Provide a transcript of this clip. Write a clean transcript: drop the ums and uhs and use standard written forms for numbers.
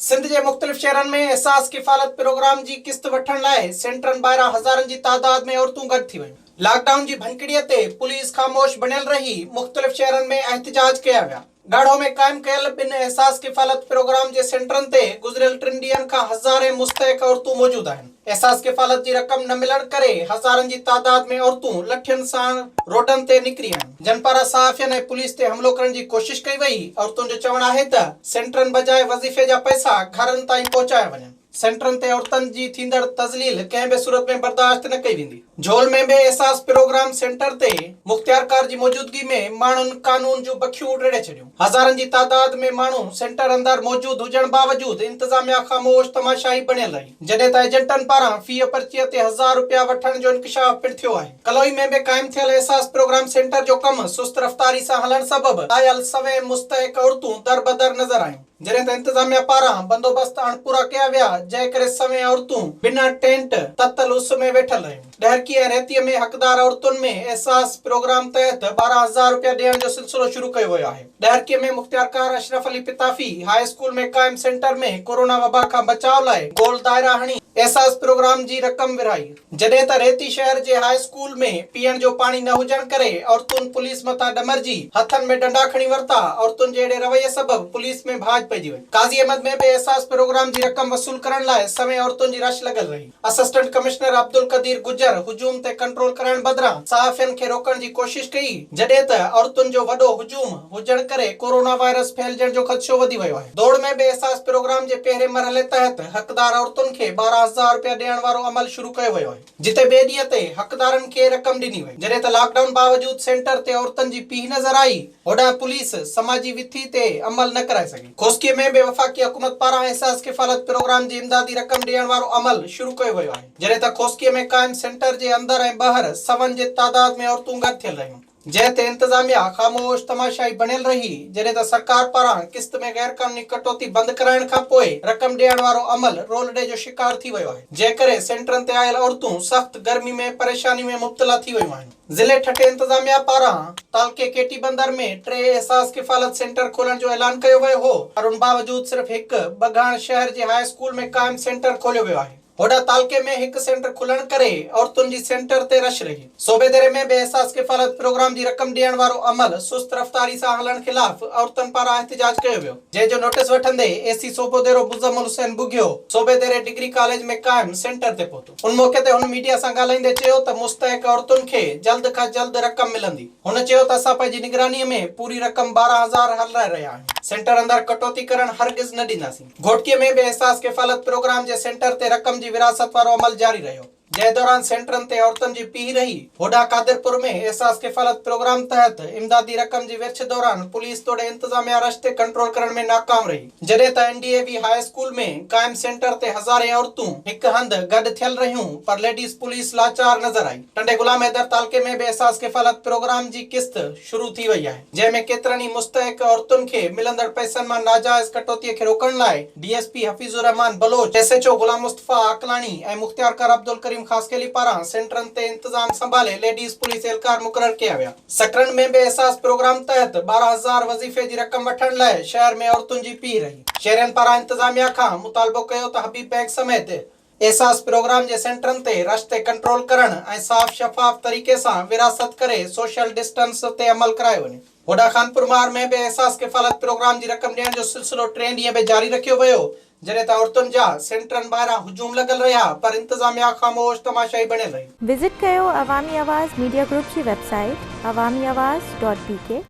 سنڌ جي مختلف شهرن ۾ احساس ڪفالت پروگرام جي قسط وٺڻ لاء سينٽرن ٻاهران هزارن جي تعداد ۾ عورتون گڏ ٿي ويون. لاڪ ڊائون جي ڀڃڪڙي تي پوليس خاموش بڻيل رهي، مختلف شهرن ۾ احتجاج ڪيا ويا. ڳاڙهو ۾ قائم ڪيل ٻن احساس ڪفالت پروگرام جي سينٽرن تي گذريل ٽن ڏينهن کان هزارين مستحق عورتون موجود آهن. احساس ڪفالت جي رقم نه ملڻ ڪري هزارن جي تعداد ۾ عورتون لٺين ساڻ روڊن تي نڪري آيون، جن پاران صحافين ۽ پوليس تي حملو ڪرڻ جي ڪوشش ڪئي وئي، عورتن جو چوڻ آهي ته سينٽرن بجاء وظيفي جا پئسا گهرن تائين پهچايا وڃن، سينٽرن تي عورتن جي ٿيندڙ تذليل ڪنهن به صورت ۾ برداشت نه ڪئي ويندي. جهول ۾ به احساس پروگرام سينٽر تي مختيارڪار جي موجودگي ۾ ماڻهن قانون جون بکيون اڊيڙي ڇڏيون. هزارن جي تعداد ۾ ماڻهو سينٽر اندر موجود هجڻ باوجود انتظاميا خاموش تماشائي بڻيل رهي، جڏهن ته ايجنٽن پاران في پرچي تي هزار رپيا وٺڻ جو انڪشاف پڻ ٿيو آهي. ڪلوئي ۾ به قائم ٿيل احساس پروگرام سينٽر جو ڪم سست رفتاري سان هلڻ سبب آيل سوين مستحق عورتون دربدر نظر آيون. جڏهن ته انتظاميا پاران بندوبست اڻپورا ڪيا ويا، جنهن ڪري سوين عورتون بنا ٽينٽ تتل اس ۾ ويٺل رهيون. ڏهرڪي ۽ ريتيء ۾ حقدار عورتن ۾ احساس پروگرام تحت 12 هزار رپيا ڏيڻ جو سلسلو شروع ڪيو ويو آهي. ڏهرڪي ۾ مختيارڪار اشرف علي پتافي هاء اسڪول ۾ قائم سينٽر ۾ ڪورونا وبا کان بچاء لاء گول دائرا هڻي احساس پروگرام جي رقم ورهائي. جڏهن ته ريتي شهر جي هاء اسڪول ۾ پيئڻ جو پاڻي نه هجڻ ڪري عورتن پوليس مٿان ڏمرجي هٿن ۾ ڏنڊا کڻي ورتا، عورتن جي اهڙي رويي سبب پوليس ۾ ڀاڄ پئجي وئي. قاضي احمد ۾ به احساس پروگرام جي رقم وصول ڪرڻ لاء سوين عورتن جي رش لڳل رهي. اسسٽنٽ ڪمشنر عبدالقدير گجر هجوم تي ڪنٽرول ڪرائڻ بدران صحافين کي روڪڻ جي ڪوشش ڪئي، جڏهن ته عورتن جو وڏو هجوم هجڻ ڪري ڪورونا وائرس ڦهلجڻ جو خدشو وڌي ويو آهي. دوڙ ۾ به احساس پروگرام جي پهرين مرحلي تحت حقدار عورتن کي 12 هزار رپيا ڏيڻ وارو عمل شروع ڪيو ويو آهي، جتي ٻئي ڏينهن تي حقدارن کي رقم ڏني وئي، جڏهن ته لاڪ ڊائون باوجود سينٽر تي عورتن جي پيهه نظر آئي، هوڏانهن پوليس سماجي وٿي تي عمل نه ڪرائي سگهي. کوسڪي ۾ به وفاقي حڪومت پاران احساس ڪفالت پروگرام جي امدادي رقم ڏيڻ وارو عمل شروع ڪيو ويو آهي، جڏهن ته کوسڪي ۾ قائم سينٽر جي اندر ۽ ٻاهر سون جي تعداد ۾ عورتون گڏ ٿيل رهيون. جنهن تي انتظاميا خاموش تماشائي بڻيل رهي، جڏهن ته سرڪار پاران قسط ۾ غيرقانوني ڪٽوتي بند ڪرائڻ کانپوء رقم ڏيڻ وارو عمل رولڙي جو شڪار ٿي ويو آهي، جنهن ڪري سينٽرن تي آيل عورتون سخت گرمي ۾ پريشاني ۾ مبتلا ٿي ويون آهن. ضلعي ٺٽي انتظاميا پاران تعلقي ڪيٽي بندر ۾ ٽي احساس ڪفالت سينٽر کولڻ جو اعلان ڪيو ويو هو، پر ان باوجود صرف هڪ ٻگهاڻ شهر جي هاء اسڪول ۾ قائم سينٽر کوليو ويو آهي. هوڏانهن تعلقي ۾ هڪ سينٽر کلڻ ڪري عورتن جي سينٽر تي رش رهي. صوبيديري ۾ به احساس ڪفالت پروگرام جي رقم ڏيڻ وارو عمل سست رفتاري سان هلڻ خلاف عورتن پاران احتجاج ڪيو ويو، جنهن جو نوٽيس وٺندي A C Sobhodero Muzammil Hussain Bughio Sobhodero degree college ۾ قائم سينٽر تي پهتو. ان موقعي تي هن ميڊيا سان ڳالهائيندي چيو ته مستحق عورتن کي جلد کان جلد رقم ملندي. هن چيو ته اسان پنهنجي نگراني ۾ پوري رقم 12 هزار هلرائي رهيا آهيون، سينٽر اندر ڪٽوتي ڪرڻ هرگز نه ڏينداسين. گهوٽڪي ۾ به احساس ڪفالت پروگرام جي سينٽر تي رقم جي ورهاست وارو عمل جاري رهيو، جنهن دوران سينٽرن تي عورتن جي پيهه رهي. هوڏانهن قادرپور ۾ احساس ڪفالت پروگرام تحت امدادي رقم جي ورڇ دوران پوليس توڙي انتظاميا رش تي ڪنٽرول ڪرڻ ۾ ناڪام رهي، جڏهن ته N D A V high school ۾ قائم سينٽر تي هزارين عورتون هڪ هنڌ گڏ ٿيل رهيون پر ليڊيز پوليس لاچار نظر آئي. ٽنڊي غلام حيدر تعلقي ۾ به احساس ڪفالت پروگرام جي قسط شروع ٿي وئي آهي، جنهن ۾ ڪيترن ئي مستحق عورتن کي ملندڙ پئسن مان ناجائز ڪٽوتي کي روڪڻ لاء D S P Hafeez ur Rehman Baloch, S H O Ghulam Mustafa Aqlani ۽ مختيارڪار عبدالڪريم خاصخيلي پاران سينٽرن تي انتظام سنڀالي ليڊيز پوليس اهلڪار مقرر ڪيا ويا. سڪرنڊ ۾ به احساس پروگرام تحت 12 هزار وظيفي جي رقم وٺڻ لاء شهر ۾ عورتن جي پيهه رهي. شهرين پاران انتظاميا کان مطالبو ڪيو ته حبيب بئنڪ سميت احساس پروگرام جي سينٽرن تي رش تي ڪنٽرول ڪرڻ ۽ صاف شفاف طريقي سان ورهاست ڪري سوشل ڊسٽنس تي عمل ڪرايو وڃي. هوڏانهن خانپورمهار ۾ به احساس ڪفالت پروگرام جي رقم ڏيڻ جو سلسلو ٽئين ڏينهن به جاري رکيو ويو، جڏهن ته عورتن جا سينٽرن ٻاهران هجوم لڳل رهيا پر انتظاميا خاموش تماشائي بڻيل رهي. وزٽ ڪيو عوامي آواز ميڊيا گروپ جي web site Awami Awaz dot B K.